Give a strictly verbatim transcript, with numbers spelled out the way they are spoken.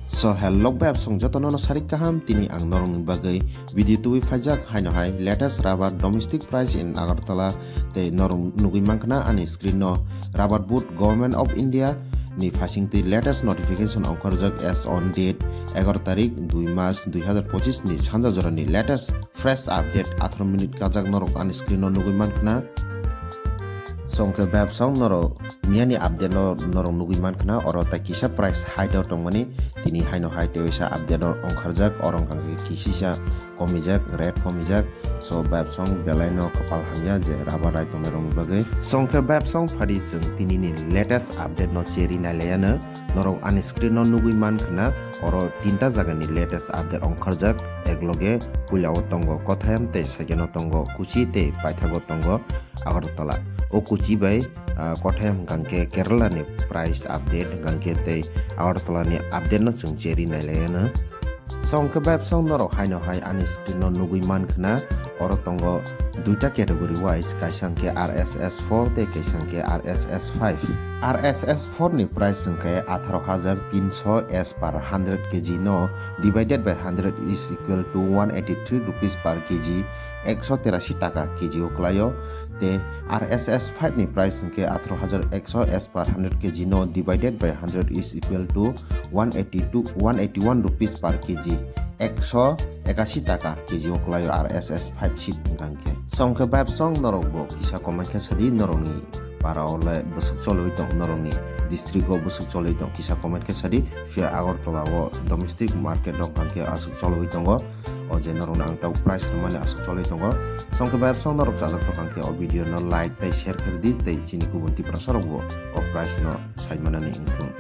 So hello bebsong jotono no sarik kaham, tini ang norokni bagwi video tubui phaijak, haino hai latest rubber domestic price in Agartala tei norok nugui mankha na ani screen no rubber board Government of India ni phasingtwi latest notification ongkhorjak as on date egaroh tarik dui mas dui hazar pochis ni sanja jorani latest fresh update atharo minute kajak norok ani screen no nugui mankha na. Songkhe bebsong norok miyani update no norok nugui mankha na, oro tai kisa price high o tongmani, tini haino hai tei waisa update no ongkharjak, oro wngkha khe kisisa komijak, rate komijak. So bebsong belai no kapal hamya je rubber rai tongnai rokni bagwi. Songkhe bebsong phadi chwng tini ni latest update no cheri nailaiya no, norok ani screen no nugui mankha na, oro tinta jaga ni latest update ongkharjak, ekloge puila o tongo Kothayam tei second o tongo Kochi tei paithago tongo Agartala. O Kochi bai, ah, Kothayam hwnkha khe Kerala ni price update hwnkha khe tei Agartala ni update no chwng cheri nailaiya no. Songkhe bebsong norok haino hai ani screen no nugui mankha na, oro tongo duita category wise, kaisa hwnkhe R S S four tei kaisa hwnkhe R S S five. R S S four ni price hwnkhe atharo hazar tinso as per hundred K G no divided by hundred is equal to one eighty three rupees per K G, ekso terashi taka K G o kwlaio. Tei R S S five ni price hwnkhe atharo hazar ekso as per hundred K G no divided by hundred is equal to one eighty two, one eighty one rupees per K G, ekso ekashi taka K G o kwlaio R S S five seed hwnkha khe. Songkhe bebsong norok bo kisa comment khe sadi, norokni para o le bwswk cholwi tong, norokni district o bwswk cholwi tong, kisa comment khe sadi. Phiya Agartala o domestic market rok hwnkha khe aswk cholwi tongo, o je norokno ang tabuk price rwmani aswk cholwi tongo. Songkhe bebsong norok chajak tongkha khe o video no like tei share khe rwdi tei chini kubun Tiprasa rok bo o price no sai manani wngthung.